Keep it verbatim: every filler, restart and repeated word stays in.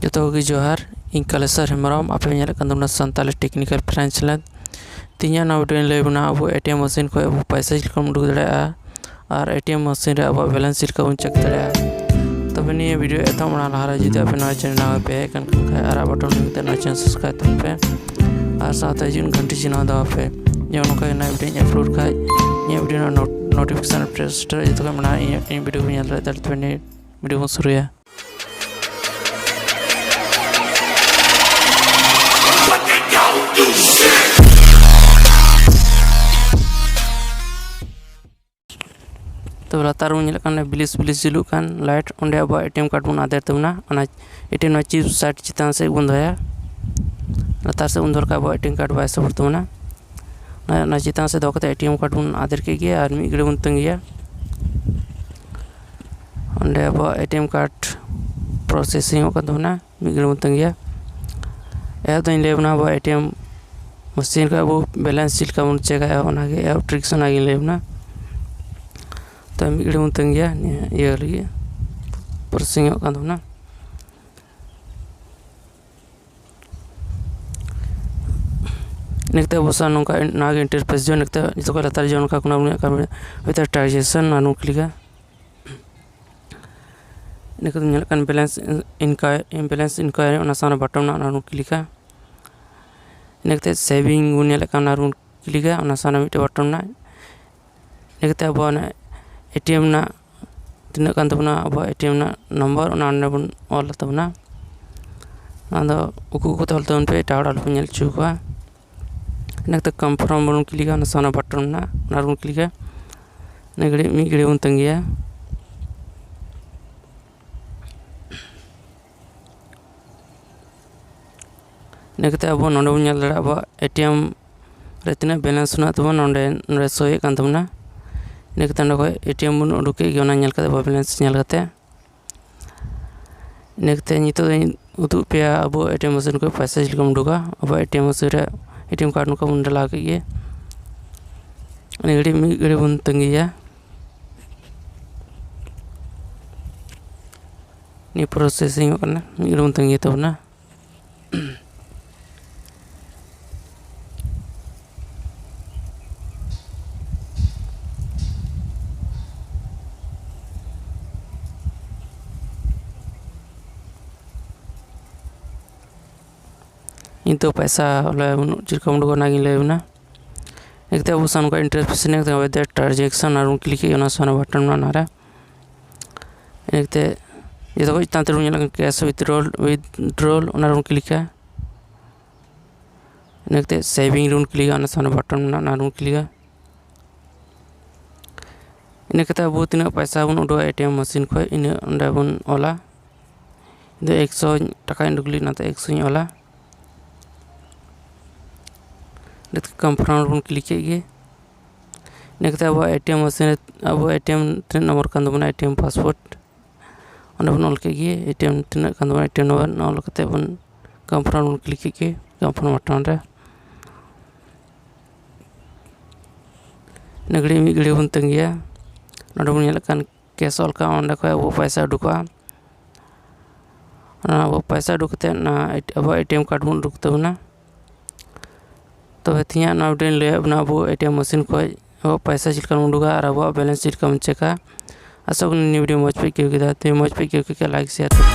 ᱡᱚᱛᱚ ᱠᱚᱜᱮ ᱡᱚᱦᱟᱨ᱾ ᱤᱧ ᱠᱟᱞᱮᱥᱚᱨ ᱦᱮᱢᱵᱨᱚᱢ, ᱟᱯᱮ ᱧᱮᱞᱮᱫ ᱠᱟᱱ ᱛᱟᱵᱚᱱᱟ ᱥᱟᱱᱛᱟᱞᱤ ᱴᱮᱠᱱᱤᱠᱮᱞ ᱯᱷᱨᱮᱱᱪ ᱞᱮᱱ᱾ ᱛᱮᱦᱮᱧᱟᱜ ᱱᱚᱣᱟ ᱵᱷᱤᱰᱤᱭᱳᱧ ᱞᱟᱹᱭ ᱵᱚᱱᱟ ᱟᱵᱚ ᱮᱴᱤᱮᱢ ᱢᱮᱥᱤᱱ ᱠᱷᱚᱱ ᱟᱵᱚ ᱯᱚᱭᱥᱟ ᱪᱮᱫ ᱞᱮᱠᱟᱢ ᱩᱰᱩᱠ ᱫᱟᱲᱮᱭᱟᱜᱼᱟ ᱟᱨ ᱮᱴᱤᱮᱢ ᱢᱮᱥᱤᱱ ᱨᱮ ᱟᱵᱚᱣᱟᱜ ᱵᱮᱞᱮᱱᱥ ᱪᱮᱫ ᱞᱮᱠᱟ ᱵᱚᱱ ᱪᱮᱠ ᱫᱟᱲᱮᱭᱟᱜᱼᱟ᱾ ᱛᱚᱵᱮ ᱱᱤᱭᱟᱹ ᱵᱷᱤᱰᱤᱭᱳ ᱮᱛᱚᱦᱚᱵ ᱢᱟᱲᱟᱝ ᱞᱟᱦᱟᱨᱮ ᱡᱩᱫᱤ ᱟᱯᱮ ᱱᱚᱣᱟ ᱪᱮᱱᱮᱞ ᱱᱟᱣᱟ ᱯᱮ ᱦᱮᱡ ᱟᱠᱟᱱ ᱠᱷᱟᱱ ᱟᱨᱟᱜ ᱵᱟᱴᱚᱱ ᱧᱩᱛᱩᱢ ᱛᱮ ᱱᱚᱣᱟ ᱪᱮᱱᱮᱞ ᱥᱟᱵᱥᱠᱨᱟᱭᱤᱵ ᱛᱟᱵᱚᱱ ᱯᱮ ᱟᱨ ᱥᱟᱶᱛᱮ ᱦᱤᱡᱩᱜ ᱜᱷᱟᱱᱴᱤ ᱪᱤᱱᱦᱟᱹ ᱫᱟᱵᱟᱣ ᱯᱮ, ᱡᱮᱢᱚᱱ ᱱᱚᱝᱠᱟ ᱜᱮ ᱱᱟᱣᱟ ᱵᱷᱤᱰᱤᱭᱳᱧ ᱟᱯᱞᱳᱰ ᱠᱷᱟᱡ ᱤᱧᱟᱹᱜ ᱵᱷᱤᱰᱤᱭᱳ ᱨᱮᱱᱟᱜ ᱱᱳᱴᱤᱯᱷᱤᱠᱮᱥᱚᱱ ᱯᱨᱮᱥ ᱡᱚᱛᱚ ᱠᱷᱚᱱ ᱢᱟᱲᱟᱝ ᱤᱧᱟᱹᱜ ᱤᱧᱟᱹᱜ ᱵᱷᱤᱰᱤᱭᱳ ᱯᱮ ᱧᱮᱞ ᱫᱟᱲᱮᱭᱟᱜᱼᱟ᱾ ᱛᱚᱵᱮ ᱱᱤᱭᱟᱹ ᱵᱷᱤᱰᱤᱭᱳ ᱵᱚᱱ ᱥᱩᱨᱩᱭᱟ᱾ ᱛᱚᱵᱮ ᱞᱟᱛᱟᱨ ᱵᱚᱱ ᱧᱮᱞᱮᱫ ᱠᱟᱱ ᱵᱞᱤᱥ ᱵᱞᱤᱥ ᱡᱩᱞᱩᱜ ᱠᱟᱱ ᱞᱟᱭᱤᱴ, ᱚᱸᱰᱮ ᱟᱵᱚᱣᱟᱜ ᱮᱴᱤᱮᱢ ᱠᱟᱨᱰ ᱵᱚᱱ ᱟᱫᱮᱨ ᱛᱟᱵᱚᱱᱟ᱾ ᱚᱱᱟ ᱮᱴᱤᱮᱢ ᱱᱚᱣᱟ ᱪᱤᱯ ᱥᱟᱭᱤᱰ ᱪᱮᱛᱟᱱ ᱥᱮᱫ ᱵᱚᱱ ᱫᱚᱦᱚᱭᱟ᱾ ᱞᱟᱛᱟᱨ ᱥᱮᱫ ᱵᱚᱱ ᱫᱚᱦᱚ ᱞᱮᱠᱷᱟᱱ ᱟᱵᱚᱣᱟᱜ ᱮᱴᱤᱮᱢ ᱠᱟᱨᱰ ᱵᱟᱭ ᱥᱟᱯᱳᱨᱴ ᱛᱟᱵᱚᱱᱟ᱾ ᱚᱱᱟ ᱚᱱᱟ ᱪᱮᱛᱟᱱ ᱥᱮᱫ ᱫᱚᱦᱚ ᱠᱟᱛᱮ ᱮᱴᱤᱮᱢ ᱠᱟᱨᱰ ᱵᱚᱱ ᱟᱫᱮᱨ ᱠᱮᱫ ᱜᱮ ᱟᱨ ᱢᱤᱫ ᱜᱷᱟᱹᱲᱤᱡ ᱵᱚᱱ ᱛᱟᱺᱜᱤᱭᱟ᱾ ᱚᱸᱰᱮ ᱟᱵᱚᱣᱟᱜ ᱮᱴᱤᱮᱢ ᱠᱟᱨᱰ ᱯᱨᱚᱥᱮᱥᱤᱝ ᱚᱜ ᱠᱟᱱ ᱛᱟᱵᱚᱱᱟ᱾ ᱢᱤᱫ ᱜᱷᱟᱹᱲᱤᱡ ᱵᱚᱱ ᱛᱟᱺᱜᱤᱭᱟ᱾ ᱮᱦᱚᱵ ᱫᱚᱧ ᱞᱟᱹᱭ ᱟᱵᱚᱱᱟ ᱟᱵᱚᱣᱟᱜ ᱮᱴᱤᱮᱢ ᱢᱮᱥᱤᱱ ᱠᱷᱚᱱ ᱟᱵᱚ ᱵᱮᱞᱮᱱᱥ ᱪᱮᱫ ᱞᱮᱠᱟ ᱵᱚᱱ ᱪᱮᱠ ᱫᱟᱲᱮᱭᱟᱜᱼᱟ, ᱚᱱᱟᱜᱮ ᱮᱦᱚᱵ ᱴᱨᱤᱠᱥ ᱚᱱᱟᱜᱤᱧ ᱞᱟᱹᱭ ᱟᱵᱚᱱᱟ᱾ ᱛᱚ ᱢᱤᱫ ᱜᱷᱟᱹᱲᱤᱡ ᱵᱚᱱ ᱛᱟᱺᱜᱤᱭᱟ ᱱᱤᱭᱟᱹ ᱤᱭᱟᱹ ᱞᱟᱹᱜᱤᱫ, ᱯᱨᱚᱥᱮᱥᱤᱝ ᱚᱜ ᱠᱟᱱ ᱛᱟᱵᱚᱱᱟ᱾ ᱤᱱᱟᱹ ᱠᱟᱛᱮ ᱟᱵᱚ ᱥᱟᱶ ᱱᱚᱝᱠᱟ ᱱᱚᱣᱟ ᱜᱮ ᱤᱱᱴᱟᱨᱯᱷᱮᱥ ᱦᱤᱡᱩᱜᱼᱟ᱾ ᱤᱱᱟᱹ ᱠᱟᱛᱮ ᱡᱚᱛᱚ ᱠᱷᱚᱱ ᱞᱟᱛᱟᱨ ᱡᱚᱱ ᱚᱱᱠᱟ ᱠᱳᱱᱟ ᱵᱚᱱ ᱧᱮᱞ ᱠᱟᱜ ᱢᱮ, ᱦᱚᱭᱛᱳ ᱴᱨᱟᱱᱡᱮᱠᱥᱚᱱ ᱚᱱᱟ ᱵᱚᱱ ᱠᱞᱤᱠᱟ᱾ ᱤᱱᱟᱹ ᱠᱟᱛᱮ ᱧᱮᱞᱚᱜ ᱠᱟᱱ ᱵᱮᱞᱮᱱᱥ ᱤᱱᱠᱟ ᱵᱮᱞᱮᱱᱥ ᱤᱱᱠᱣᱟᱭᱨᱤ ᱚᱱᱟ ᱥᱟᱶ ᱵᱟᱴᱚᱱ ᱢᱮᱱᱟᱜᱼᱟ, ᱚᱱᱟ ᱵᱚᱱ ᱠᱞᱤᱠᱟ᱾ ᱤᱱᱟᱹ ᱠᱟᱛᱮ ᱥᱮᱵᱷᱤᱝ ᱵᱚᱱ ᱧᱮᱞᱮᱫ ᱠᱟᱱ ᱚᱱᱟ ᱵᱚᱱ ᱠᱞᱤᱠᱟ, ᱚᱱᱟ ᱥᱟᱶ ᱢᱤᱫᱴᱮᱱ ᱵᱟᱴᱚᱱ ᱢᱮᱱᱟᱜᱼᱟ᱾ ᱤᱱᱟᱹ ᱠᱟᱛᱮ ᱟᱵᱚ ᱚᱱᱟ ᱮᱴᱤᱮᱢ ᱨᱮᱱᱟᱜ ᱛᱤᱱᱟᱹᱜ ᱠᱟᱱ ᱛᱟᱵᱚᱱᱟ ᱟᱵᱚᱣᱟᱜ ᱮᱴᱤᱮᱢ ᱨᱮᱱᱟᱜ ᱱᱚᱢᱵᱚᱨ, ᱚᱱᱟ ᱚᱸᱰᱮ ᱵᱚᱱ ᱚᱞ ᱛᱟᱵᱚᱱᱟ᱾ ᱚᱱᱟ ᱫᱚ ᱩᱠᱩ ᱩᱠᱩ ᱛᱮ ᱚᱞ ᱛᱟᱵᱚᱱ ᱯᱮ, ᱮᱴᱟᱜ ᱦᱚᱲ ᱟᱞᱚ ᱵᱚᱱ ᱧᱮᱞ ᱦᱚᱪᱚ ᱠᱚᱣᱟ᱾ ᱤᱱᱟᱹ ᱠᱟᱛᱮ ᱠᱚᱱᱯᱷᱟᱨᱢ ᱵᱚᱱ ᱠᱞᱤᱠᱟ, ᱚᱱᱟ ᱥᱟᱶ ᱚᱱᱟ ᱵᱟᱴᱚᱱ ᱢᱮᱱᱟᱜᱼᱟ, ᱚᱱᱟ ᱨᱮᱵᱚᱱ ᱠᱞᱤᱠᱟ᱾ ᱤᱱᱟᱹ ᱜᱷᱟᱹᱲᱤᱡ ᱢᱤᱫ ᱜᱷᱟᱹᱲᱤᱡ ᱵᱚᱱ ᱛᱟᱺᱜᱤᱭᱟ᱾ ᱤᱱᱟᱹ ᱠᱟᱛᱮ ᱟᱵᱚ ᱱᱚᱰᱮ ᱵᱚᱱ ᱧᱮᱞ ᱫᱟᱲᱮᱭᱟᱜᱼᱟ ᱟᱵᱚᱣᱟᱜ ᱮᱴᱤᱮᱢ ᱨᱮ ᱛᱤᱱᱟᱹᱜ ᱵᱮᱞᱮᱱᱥ ᱢᱮᱱᱟᱜ ᱛᱟᱵᱚᱱᱟ, ᱱᱚᱰᱮ ᱱᱚᱰᱮ ᱥᱳᱭᱮᱫ ᱠᱟᱱ ᱛᱟᱵᱚᱱᱟ᱾ ᱤᱱᱟᱹ ᱠᱟᱛᱮ ᱱᱚᱰᱮ ᱠᱷᱚᱱ ᱮᱴᱤᱮᱢ ᱵᱚᱱ ᱩᱰᱩᱠ ᱠᱮᱫ ᱜᱮ, ᱚᱱᱟ ᱧᱮᱞ ᱠᱟᱛᱮ ᱟᱵᱚ ᱵᱮᱞᱮᱱᱥ ᱧᱮᱞ ᱠᱟᱛᱮ᱾ ᱤᱱᱟᱹ ᱠᱟᱛᱮ ᱱᱤᱛᱚᱜ ᱫᱚᱧ ᱩᱫᱩᱜ ᱯᱮᱭᱟ ᱟᱵᱚ ᱮᱴᱤᱮᱢ ᱢᱮᱥᱤᱱ ᱠᱷᱚᱱ ᱯᱚᱭᱥᱟ ᱪᱮᱫ ᱞᱮᱠᱟᱢ ᱩᱰᱩᱠᱟ᱾ ᱟᱵᱚ ᱮᱴᱤᱮᱢ ᱢᱮᱥᱤᱱ ᱨᱮ ᱮᱴᱤᱮᱢ ᱠᱟᱨᱰ ᱱᱚᱝᱠᱟ ᱵᱚᱱ ᱰᱟᱞᱟᱣ ᱠᱮᱫ ᱜᱮ᱾ ᱤᱱᱟᱹ ᱜᱷᱟᱹᱲᱤᱡ ᱢᱤᱫ ᱜᱷᱟᱹᱲᱤᱡ ᱵᱚᱱ ᱛᱟᱺᱜᱤᱭᱟ᱾ ᱱᱤᱭᱟᱹ ᱯᱨᱚᱥᱮᱥᱤᱝ ᱚᱜ ᱠᱟᱱᱟ, ᱢᱤᱫ ᱜᱷᱟᱹᱲᱤᱡ ᱵᱚᱱ ᱛᱟᱺᱜᱤ ᱛᱟᱵᱚᱱᱟ᱾ ᱱᱤᱛᱚᱜ ᱯᱚᱭᱥᱟ ᱵᱚᱞᱮ ᱵᱟᱹᱱᱩᱜ, ᱪᱮᱫ ᱞᱮᱠᱟ ᱩᱰᱩᱠᱚᱜᱼᱟ ᱚᱱᱟᱜᱤᱧ ᱞᱟᱹᱭ ᱟᱵᱚᱱᱟ᱾ ᱤᱱᱟᱹ ᱠᱟᱛᱮ ᱟᱵᱚ ᱥᱟᱱ ᱠᱚ ᱤᱱᱴᱟᱨᱯᱷᱮᱥ ᱤᱱᱟᱹ ᱠᱟᱛᱮ ᱚᱱᱟ transaction ᱚᱱᱟ ᱨᱮᱵᱚᱱ ᱠᱞᱤᱠ ᱠᱮᱫ ᱜᱮ, ᱚᱱᱟ ᱥᱟᱢᱱᱮ ᱵᱟᱴᱚᱱ ᱢᱮᱱᱟᱜᱼᱟ ᱚᱱᱟᱨᱮ᱾ ᱤᱱᱟᱹ ᱠᱟᱛᱮ ᱡᱚᱛᱚ ᱠᱷᱚᱡ ᱪᱮᱛᱟᱱ ᱛᱮᱵᱚᱱ ᱧᱮᱞᱮᱫ ᱠᱟᱱ cash withdrawal, withdrawal, ᱚᱱᱟ ᱨᱮᱵᱚᱱ ᱠᱞᱤᱠᱟ᱾ ᱤᱱᱟᱹ ᱠᱟᱛᱮ ᱥᱮᱵᱷᱤᱝ ᱨᱮᱵᱚᱱ ᱠᱞᱤᱠᱟ, ᱚᱱᱟ ᱥᱟᱢᱱᱮ ᱵᱟᱴᱚᱱ ᱢᱮᱱᱟᱜᱼᱟ, ᱚᱱᱟ ᱨᱮᱵᱚᱱ ᱠᱞᱤᱠᱟ᱾ ᱤᱱᱟᱹ ᱠᱟᱛᱮ ᱟᱵᱚ ᱛᱤᱱᱟᱹᱜ ᱯᱚᱭᱥᱟ ᱵᱚᱱ ᱩᱰᱩᱠᱟ ᱮ ᱴᱤ ᱮᱢ ᱢᱮᱥᱤᱱ ᱠᱷᱚᱡ, ᱤᱱᱟᱹ ᱚᱸᱰᱮ ᱵᱚᱱ ᱚᱞᱟ᱾ ᱤᱧ ᱫᱚ ᱮᱠᱥᱚ ᱴᱟᱠᱟᱧ ᱩᱰᱩᱠ ᱞᱮᱫ, ᱚᱱᱟᱛᱮ ᱮᱠᱥᱚᱧ ᱚᱞᱟ᱾ ᱤᱱᱟᱹ ᱠᱟᱛᱮ ᱠᱚᱱᱯᱷᱟᱨᱢ ᱨᱮᱵᱚᱱ ᱠᱞᱤᱠ ᱠᱮᱫ ᱜᱮ᱾ ᱤᱱᱟᱹ ᱠᱟᱛᱮ ᱟᱵᱚᱣᱟᱜ ᱮ ᱴᱤ ᱮᱢ ᱢᱮᱥᱤᱱ ᱨᱮ ᱟᱵᱚ ᱮ ᱴᱤ ᱮᱢ ᱛᱤᱱᱟᱹᱜ ᱱᱟᱢᱵᱟᱨ ᱠᱟᱱ ᱛᱟᱵᱚᱱᱟ, ᱮ ᱴᱤ ᱮᱢ ᱯᱟᱥᱣᱟᱨᱰ, ᱚᱸᱰᱮ ᱵᱚᱱ ᱚᱞ ᱠᱮᱫ ᱜᱮ᱾ ᱮ ᱴᱤ ᱮᱢ ᱛᱤᱱᱟᱹᱜ ᱠᱟᱱ ᱛᱟᱵᱚᱱᱟ, ᱮ ᱴᱤ ᱮᱢ ᱱᱟᱢᱵᱟᱨ, ᱚᱱᱟ ᱚᱞ ᱠᱟᱛᱮ ᱵᱚᱱ ᱠᱚᱱᱯᱷᱟᱨᱢ ᱵᱚᱱ ᱠᱞᱤᱠ ᱠᱮᱫ ᱜᱮ, ᱠᱚᱱᱯᱷᱟᱨᱢ ᱵᱟᱴᱚᱱ ᱨᱮ᱾ ᱤᱱᱟᱹ ᱜᱷᱟᱹᱲᱤᱡ ᱢᱤᱫ ᱜᱷᱟᱹᱲᱤᱡ ᱵᱚᱱ ᱛᱟᱺᱜᱤᱭᱟ᱾ ᱱᱚᱰᱮ ᱵᱚᱱ ᱧᱮᱞᱮᱫ ᱠᱟᱱ ᱠᱮᱥ ᱚᱞ ᱠᱟᱜᱼᱟ, ᱚᱸᱰᱮ ᱠᱷᱚᱡ ᱟᱵᱚ ᱯᱚᱭᱥᱟ ᱩᱰᱩᱠᱚᱜᱼᱟ᱾ ᱚᱱᱟ ᱟᱵᱚ ᱯᱚᱭᱥᱟ ᱩᱰᱩᱠ ᱠᱟᱛᱮ ᱚᱱᱟ ᱮᱴ-, ᱟᱵᱚᱣᱟᱜ ᱮ ᱴᱤ ᱮᱢ ᱠᱟᱨᱰ ᱵᱚᱱ ᱩᱰᱩᱠ ᱛᱟᱵᱚᱱᱟ᱾ ᱛᱚᱵᱮ ᱛᱮᱦᱮᱧᱟᱜ ᱱᱚᱣᱟ ᱵᱷᱤᱰᱤᱭᱳᱧ ᱞᱟᱹᱭᱟᱫ ᱵᱚᱱᱟ ᱟᱵᱚ ᱮ ᱴᱤ ᱮᱢ ᱢᱮᱥᱤᱱ ᱠᱷᱚᱡ ᱟᱵᱚᱣᱟᱜ ᱯᱚᱭᱥᱟ ᱪᱮᱫ ᱞᱮᱠᱟ ᱵᱚᱱ ᱩᱰᱩᱠᱟ ᱟᱨ ᱟᱵᱚᱣᱟᱜ ᱵᱮᱞᱮᱱᱥ ᱪᱮᱫ ᱞᱮᱠᱟ ᱵᱚᱱ ᱪᱮᱠᱟ᱾ ᱟᱥᱚᱜ ᱠᱟᱹᱱᱟᱹᱧ ᱱᱤᱭᱟᱹ ᱵᱷᱤᱰᱤᱭᱳ ᱢᱚᱡᱽ ᱯᱮ ᱟᱹᱭᱠᱟᱹᱣ ᱠᱮᱫᱟ᱾ ᱛᱚ ᱢᱚᱡᱽ ᱯᱮ ᱟᱹᱭᱠᱟᱹᱣ ᱠᱮᱫ ᱠᱷᱟᱡ ᱞᱟᱭᱤᱠ, ᱥᱮᱭᱟᱨ ᱠᱟᱛᱮ